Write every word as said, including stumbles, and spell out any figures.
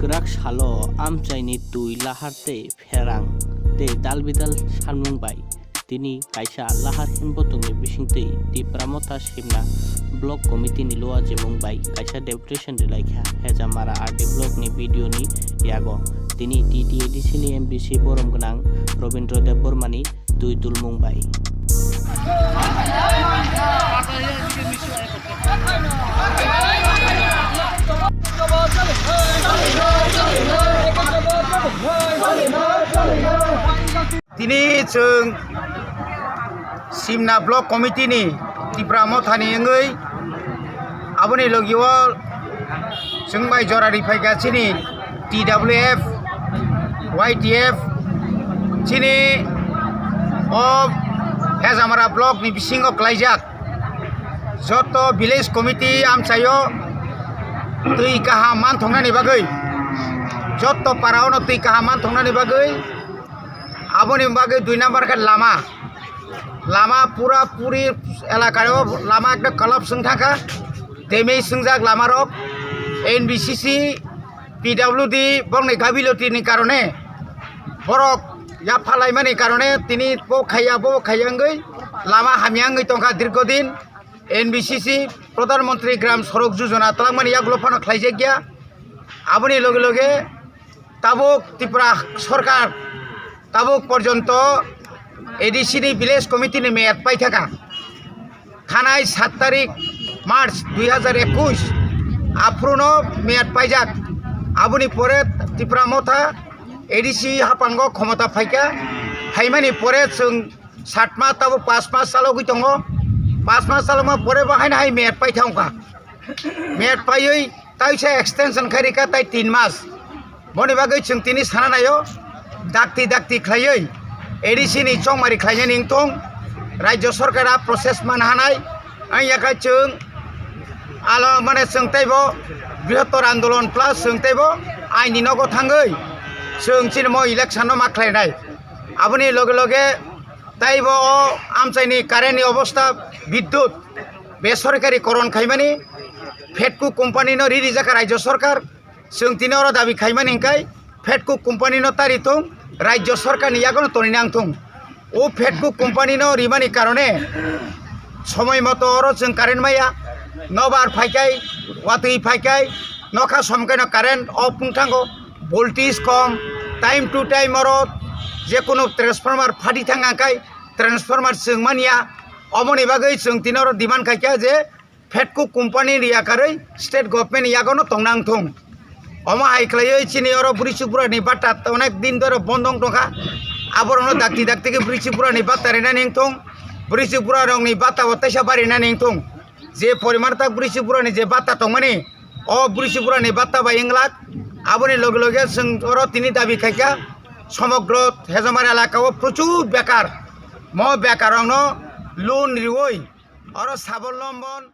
Kwrak salo amchaini twi lahar tei pherang tei dalbidal salmung bai tini kaisa lahar himbotongni bisingtwi Tipra Motha Simna Block Committee ni luajimung bai kaisa deputation rilaikha Hejamara R D Block ni B D O ni yago. Tini T T A D C ni M D C borom gwnang Robindra Debbarma ni twi tulmung bai. Tini chwng Simna Block Committee ni Tipra Motha ni wngwi aboni logi o chwng bai jora ri phaikha chini T W F, Y T F, chini o Hejamara Block ni bisingo klaijak joto village committee amchaio twi kaham manthoknani bagwi, joto para ono twi kaham manthoknani bagwi, aboni bagwi dui number khe lama, lama pura puri elaka o lama ekta collapse wng thangkha, damage wngjak lama rok, N B C C, P W D borokni gabilotini karone, borok yapha laimani karone tini bo khaiya bo khaiya wngwi lama hamya wngwi tongkha dirgho din. N B C C Pradhan Mantri Gram Sorok Yojana twlangmani yagulo phano khlaijak ya. Aboni loge loge tabuk Tripura Sorkar tabuk porjonto A D C ni village committee ni meyad paithaka. Thanai sat tarik March dui hazar ekush aphuruno meyad paijak. Aboni pore Tipra Motha A D C hapango khomota phaikha. Phaimani pore chwng sat mas tabo pas mas chalogwi tongo. Pas mas chalokma pore bo haino hai meyad paithangkha. Meyad paiwi taisa extension khairikha tai tin mas. Boni bagwi chwng tini sana naio, dakti dakti khlaiwi A D C ni chongmari khlainani wngthung, Rajya Sorkar a process man hanai, ang yakha chwng alo mane chwng teibo brihottor andolon plus chwng teibo aini nogo thangwi chwng chini mo election no ma khlainai. Aboni loge loge teibo o amchaini current ni obostha, bidyut besorkari koron khaimani, Fedco company no ri rijak Rajya Sorkar, chwng tini oro dabi khaimani hwnkhe Fedco company no tari thung, Rajya Sorkar ni yago no toni nang thung. O Fedco company no rimani karone somoi moto oro chwng current maya, nobar phaikai, watwi phaikai, nokha somkai no current off wng thango, voltage kom, time to time oro jekunu transformer phadi thang angkai transformer chwng manya, omoni bagwi chwng tini oro demand khaikha je Fedco company ni yakarwi state government ni yago no tong nang thung. Omo hai khlaiwi chini oro bwrwi chukbura ni bata onek din dhore bondo wng tongkha. Aborok no dakti dakti khe bwrwi chukbura ni bata rina ning thung. Bwrwi chukbura rok ni bata bo teisa bari na ning thung. Je poriman tak bwrwi chukbura ni je bata tongmani, o bwrwi chukbura ni bata bai wng lak. Aboni loge loge chwng oro tini dabi khaikha somogro Hejamara elaka o prochur bekar. Mo bekar rok no loan riwi oro sabol lombon.